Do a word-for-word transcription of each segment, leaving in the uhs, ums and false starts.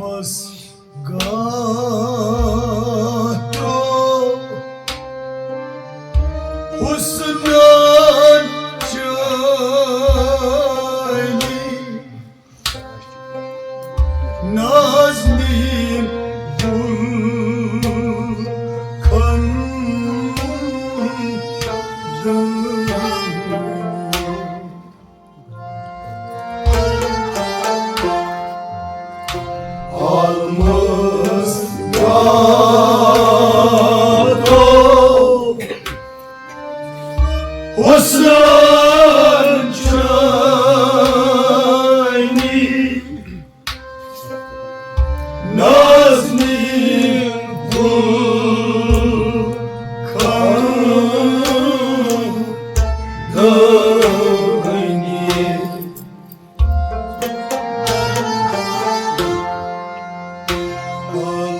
گاہ ترٛوو حسنن چٲنی، نازنین گل خندان۔ آلمس گاہ ترٛوو حسنن چٲنی، نازنین گل خندانی۔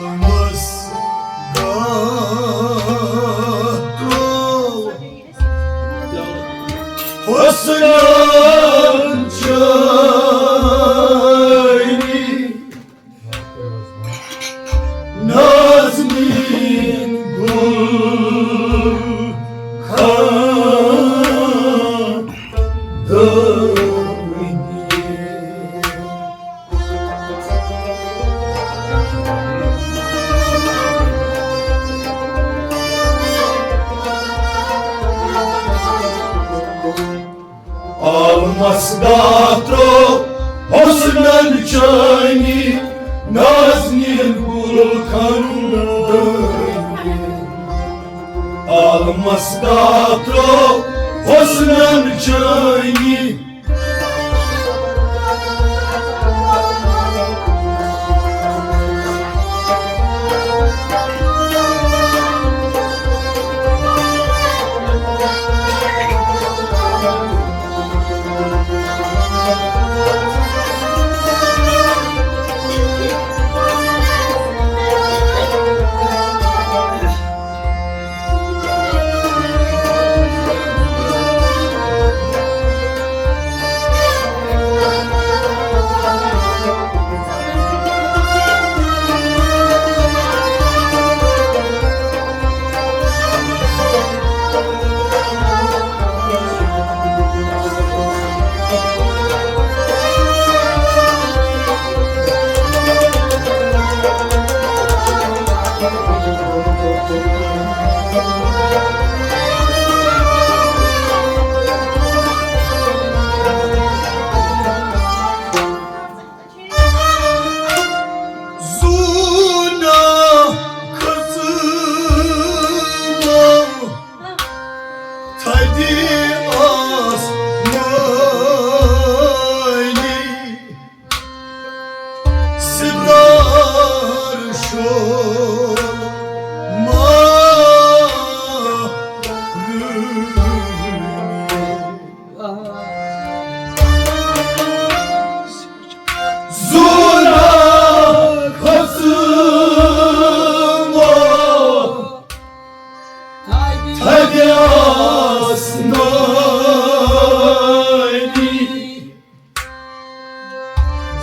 آلمس گاہ ترٛوو حسنن چٲنی، نازنین گل خندانی۔ آلمس گاہ ترٛوو حسنن چٲنی، نازنین گل خندانی۔ آلمس گاہ ترٛوو حسنن چٲنی۔ زوٗنہ کھٔژٕم تھدِ آسمٲنی، ستارٕ شوبہٕ مارٲنی۔ زوٗنہ کھٔژٕم تھدِ آسمٲنی،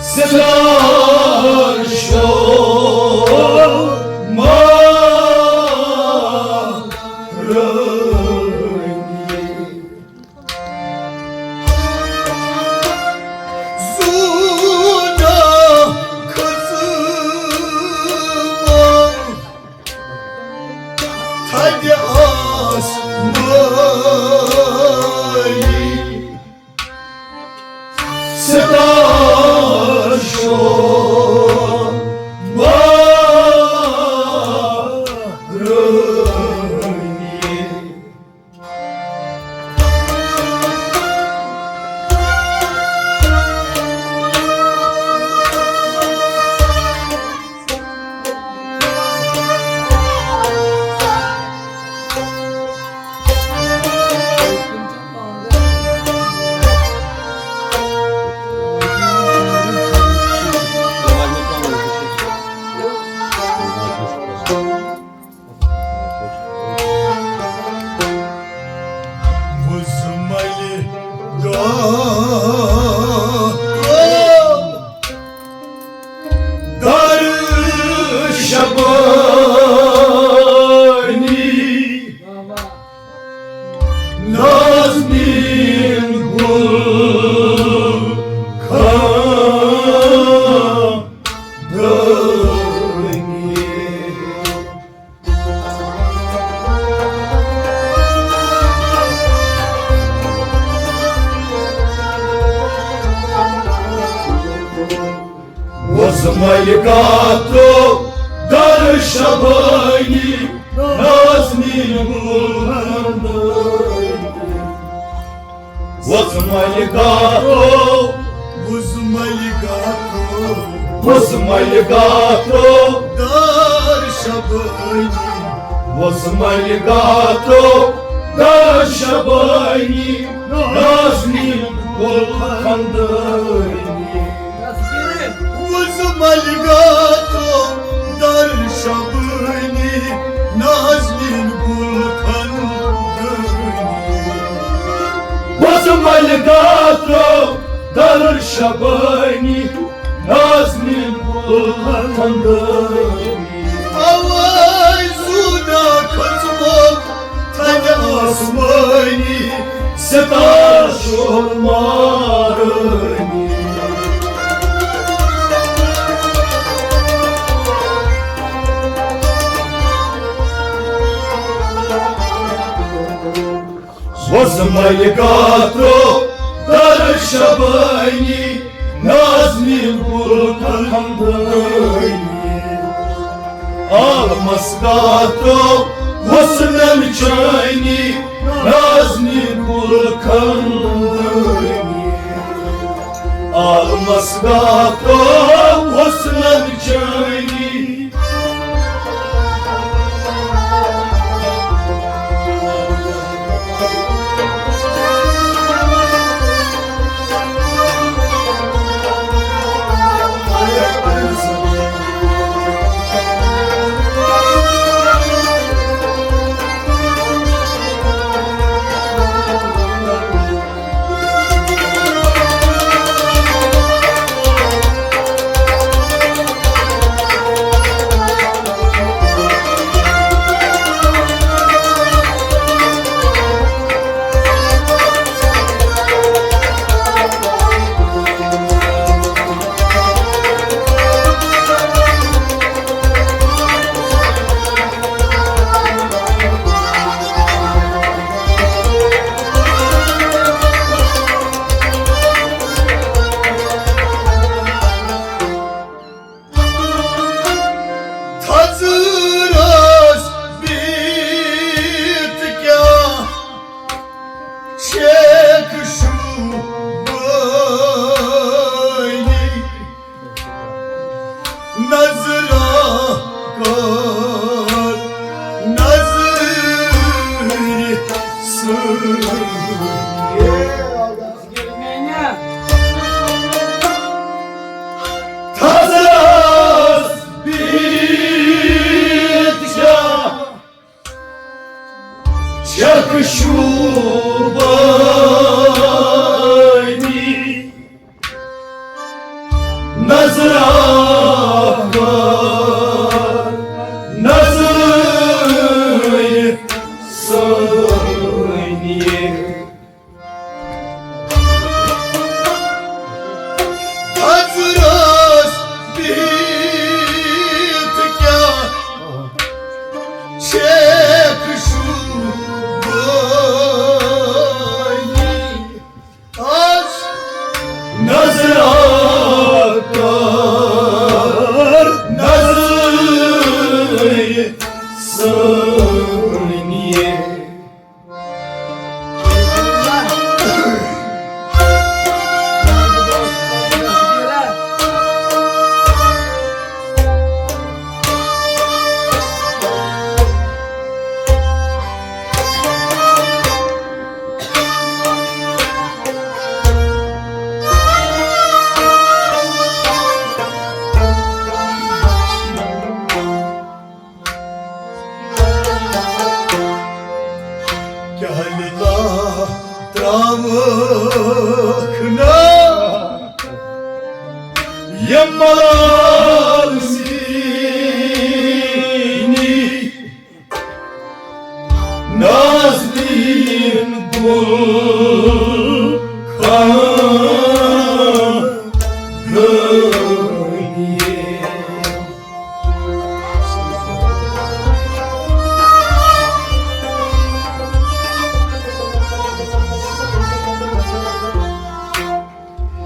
ستارٕ شوبہٕ ملکاتو در شبانی نازنین گل خندانی۔ وس ملکاتو، وس ملکاتو، وس ملکاتو در شبانی۔ وس ملکاتو در شبانی نازنین گل خندانی۔ وس ملکاتو در شبانی نازنین گل خندانی۔ وس ملکاتو در شبانی نازنین گل خندانی۔ اوے زودا کھژمو تھدِ آسمانی ستارٕ شور مارانی۔ وس ملکاتو در شبانی نازنین گل خندانی۔ عالمس گاتو حسنن چانی نازنین گل خندانی۔ عالمس گاتو حسنن چانی۔ تھزرس بِہِتھ کیٛاہ چھیکھ شوٗبٲنی؟ نظرا کر نظرِ سۭتۍ۔ تھزرس بِہِتھ کیٛاہ چھکھ شوٗبٲنی؟ نظرا کر نظرِ سۭتۍ۔ تھزرس بِہِتھ کیٛاہ چھیکھ شوٗبٲنی؟ آز نظرا کر نظرِ سۭتۍ۔ کیٛاہ لیلا ترٛاوکھ نا یِم ملال سیٖنی نازنیٖن گُل خان۔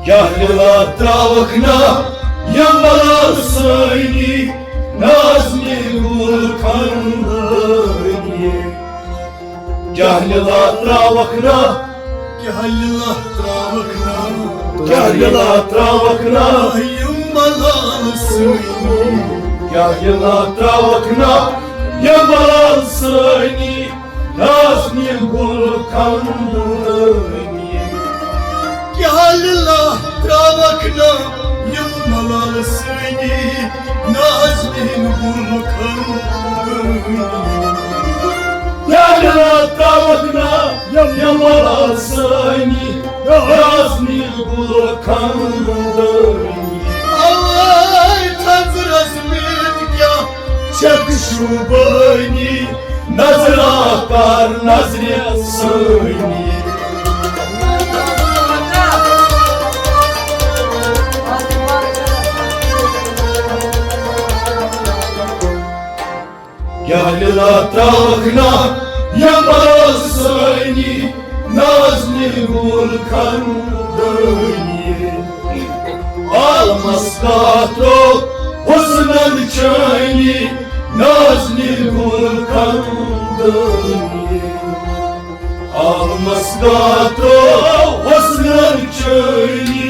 کیٛاہ لیلا ترٛاوکھ نا یِم ملال سٲنی نازنہِ گُل خندٲنی۔ کیٛاہ لیلا تراوکھ نا، کیٛاہ لیلا تراوکھ نا، کیٛاہ لیلا تراوکھ نا، یِم ملال سٲنی۔ کیٛاہ لیلا تراوکھ نا، یِم ملال سٲنی۔ نازنہِ گُل خندٲنی۔ کیٛاہ لیلا تراوکھ نا، یِم ملال سٲنی۔ نازنہِ گُل خندٲنی۔ کیٛاہ لیلا تراوکھ نا، یِم ملال سٲنی۔ نازنہِ گُل خندٲنی۔ اوے تھزرس مِلِتھ کیٛاہ چھکھ شوٗبٲنی۔ نظرا کر نظرِ سٲنی۔ کیٛاہ لیلا تراوکھ نا، یِم ملال سٲنی۔ نازنہِ گُل خندٲنی۔ عالمس کاترو حسنن چٲنی۔ نازنہِ گُل خندٲنی۔ عالمس کاترو حسنن چٲنی۔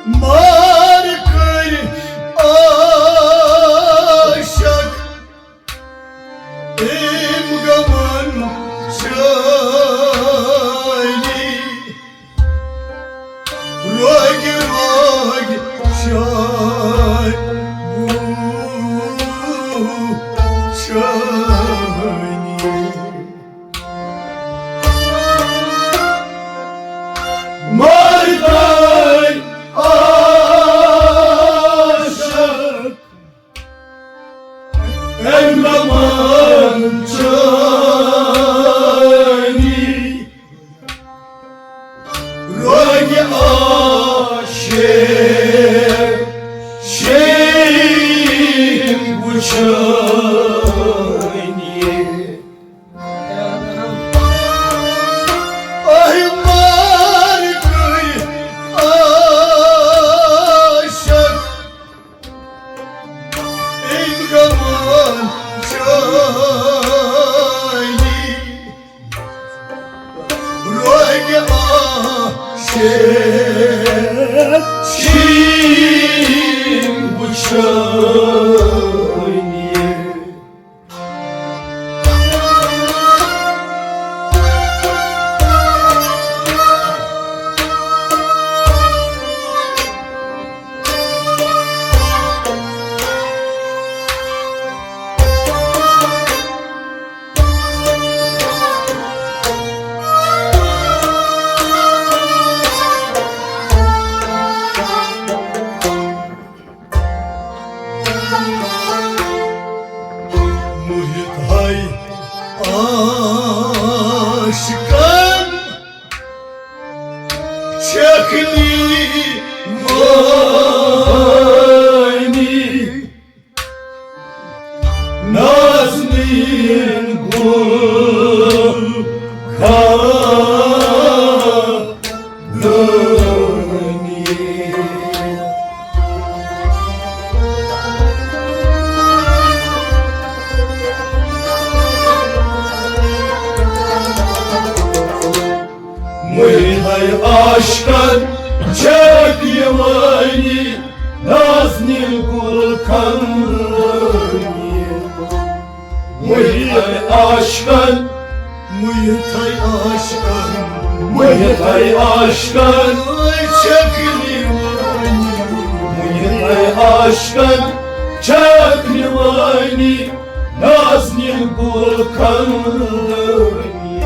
مار کٔرۍ عاشق أمۍ غمن شٲعری۔ روگہِ روگہِ شاعر بوٗ شٲعری۔ مردن عاشق أمۍ غمن چٲنی۔ روگہِ عاشق شیٖن وٕچھٲنی۔ اہہِ مار کٔرۍ عاشق أمۍ غمن چٲنی۔ روگہِ عاشق شیٖن وٕچھٲنی۔ محیط ہاے عاشقن چھکھ نی وٲنی۔ نازنین گل خان عاشقن چھکھ یوانی، نازنین گل خندانی۔ محیط عاشقن، محیط عاشقن، محیط عاشقن چھکھ یوانی، محیط عاشقن چھکھ یوانی، نازنین گل خندانی۔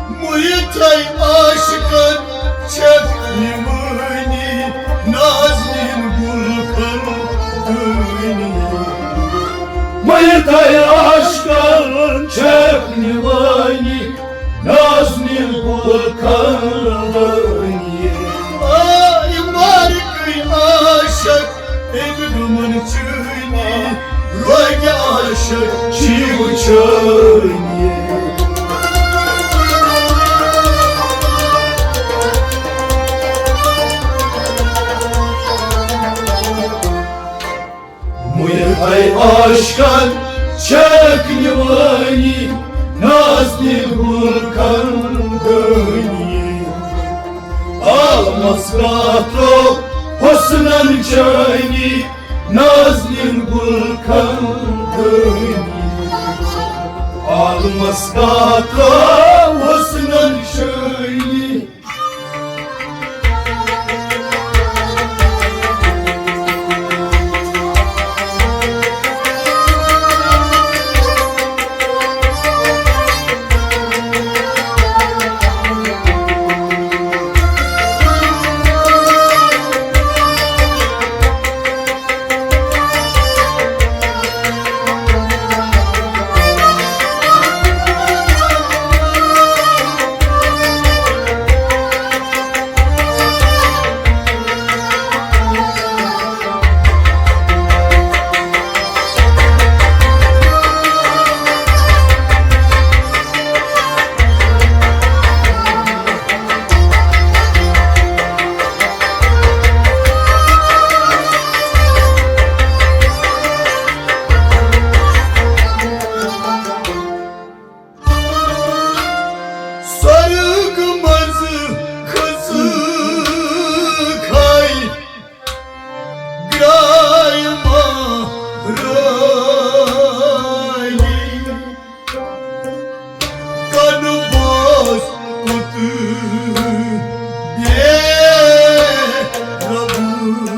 محیط عاشقن چھکھ یوانی، نازنین گل خندانی۔ محیط عاشقن چھکھ یوانی، نازنین گل خندانی۔ آے مارکٕے عاشق، أمۍ غمن چٲنی، روگِ عاشق چھی وٕچھٲنی۔ محیط عاشقن چھکھ یوانی، نازنین گل خندانی۔ عالمس کتھ ترٲو حسنن چٲنی، نازنین گل خندانی۔ عالمس کتھ ترٲو حسنن چٲنی۔ سۄرگ منٛز کھٔژ کھے گرٛاے مہرٲنی۔ کَن بوز کوٚت بے ربٲنی۔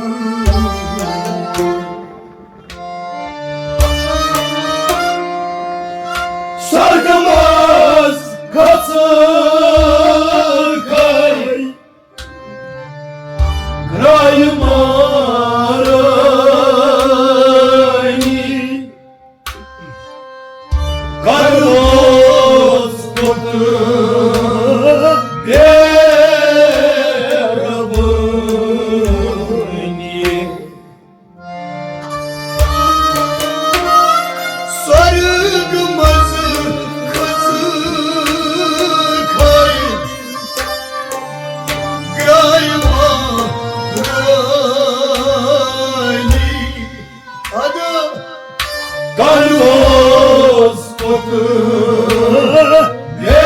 سۄرگہٕ منٛز کھٔژ کھے گرٛاے مہرٲنی۔ کَن بوز کوٚت بے ربٲنی۔ سۄرگ منٛز کھٔژ کھے گرٛاے مہرٲنی۔ اَدٕ کَن بوز کوٚت بے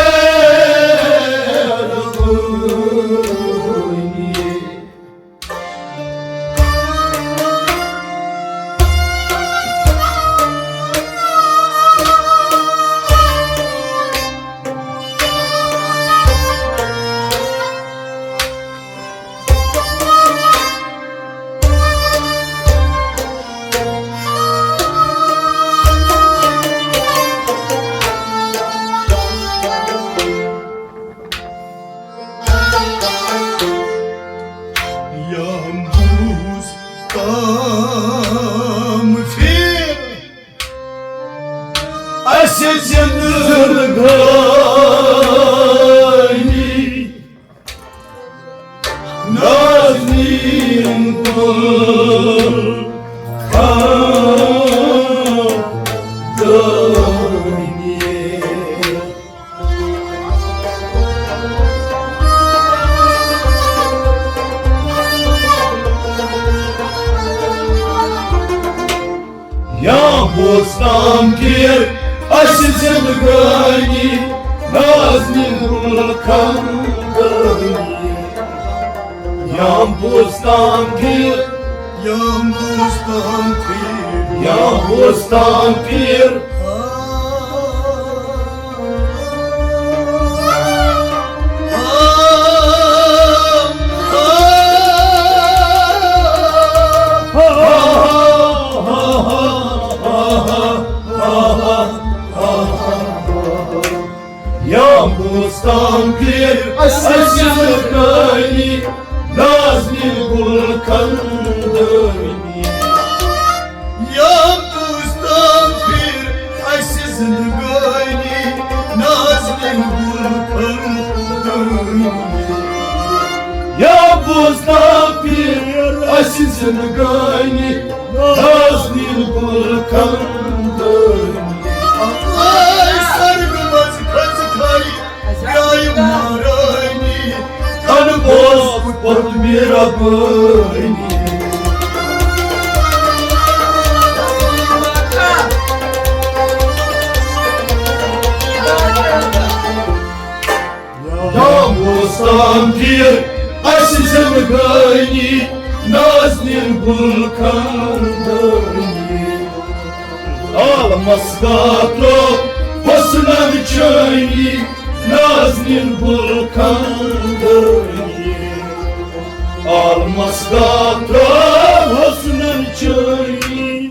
ربٲنی۔ یا بوز کم پھر اسہِ زندگٲنی۔ نازنین گل خندانی۔ یا بوز تام کیر اسہِ زندگٲنی، نازنین گل خندانی۔ یا بوزتان پھر، یا بوزتان پھر، یا بوزتان پھر۔ یا بوزتان پھر، اَسہِ زندگٲنی نازنین گل خندٲنی۔ یا بوزتان پھر، اَسہِ زندگٲنی نازنین گل خندٲنی۔ یا بوزتان پھر، اَسہِ زندگٲنی نازنین گل خندٲنی۔ آے سرگ منٛز کھٔژ کھے بیایہِ مہرٲنی، تن بوز پوٚت مہربٲنی۔ یا بوزتان پھر، اَسہِ زندگٲنی نازنین گل خندٲنی۔ عالمس گاہ ترٲو حسنن چٲنی، نازنین گل خندٲنی۔ عالمس گاہ ترٲو حسنن چٲنی۔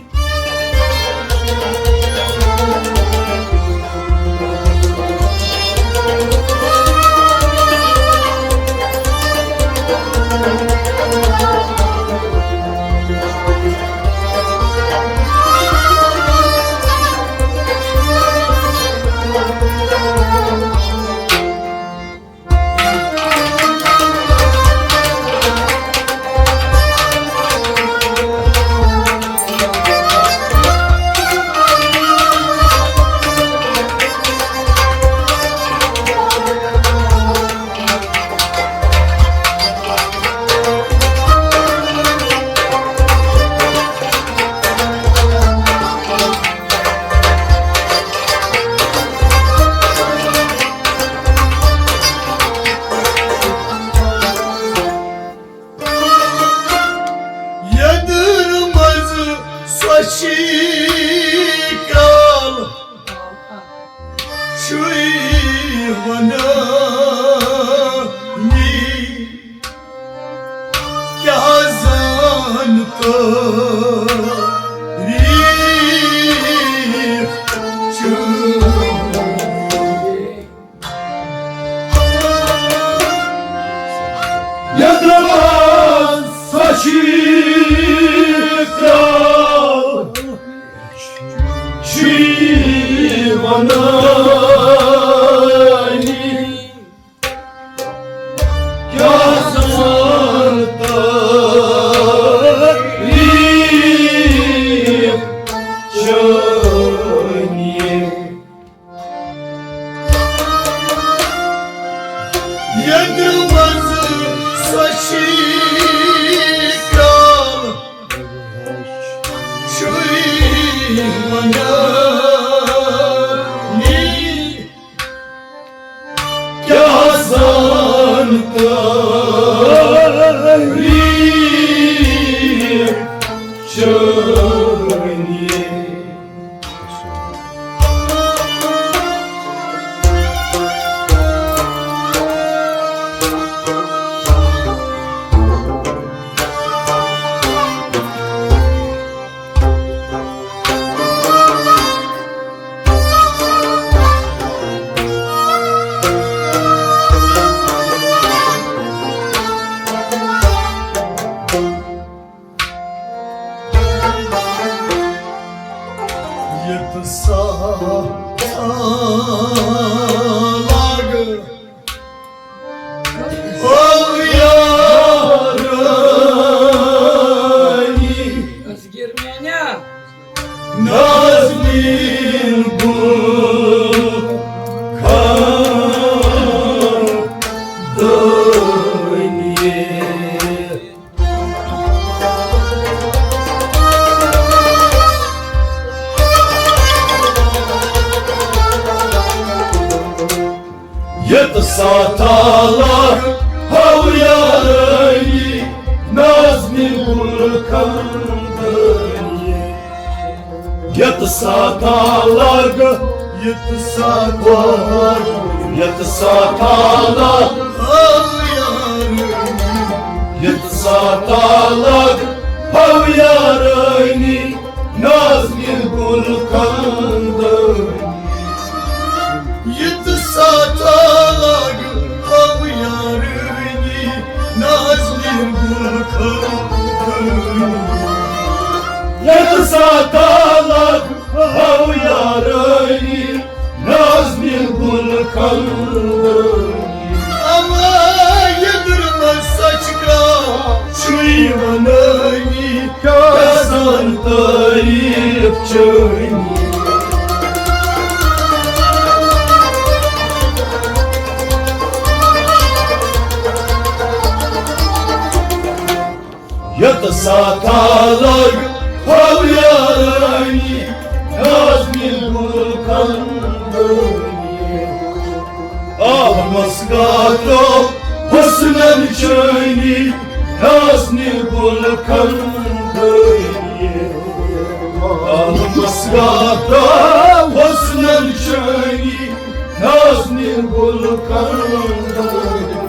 یدر منٛز سۄ شیٖکال چھُے ونٲنی، کیٛاہ زان تٲریٖخ چھُ۔ یتھ منٛز سۄ شیٖکال چھُے ونٲنی، کیٛاہ زان تٲریٖخ چھُ۔ ییٚتہِ منٛز سۄ شیٖکال چھُے ونٲنی، کیٛاہ زان تٲریٖخ چھُے۔ یتھ ساتھ لاگہٕ ہو یارٲنی۔ دستگیر میانیا۔ نازنین گل خندٲنی۔ یتھ ساتھ لاگہٕ ہو یارٲنی، گُل خندٲنی۔ یتھ ساتھا لگ، یتھ ساتھا لگ، یتھ ساتھا لگ، ہو یارٲنی۔ یتھ ساتھا لگ، ہو یارٲنی، نازنہِ گُل خندٲنی۔ یتھ ساتھا لگ، ہو یارٲنی، نازنہِ گُل خندٲنی۔ یتھ ساتھا لگ، ہو یارٲنی، نازنہِ گُل خندٲنی۔ اما یدر منٛز سچ کانٛہہ چھُے ونٲنی، کیٛاہ زن تعریف چٲنی۔ یتھ ساتھا لگ، ہو یارٲنی، نازنہِ گُل خندٲنی۔ آہ مسگاتو حسنن چٲنی، نازنہِ گُل خندٲنی۔ آہ مسگاتو حسنن چٲنی، نازنہِ گُل خندٲنی۔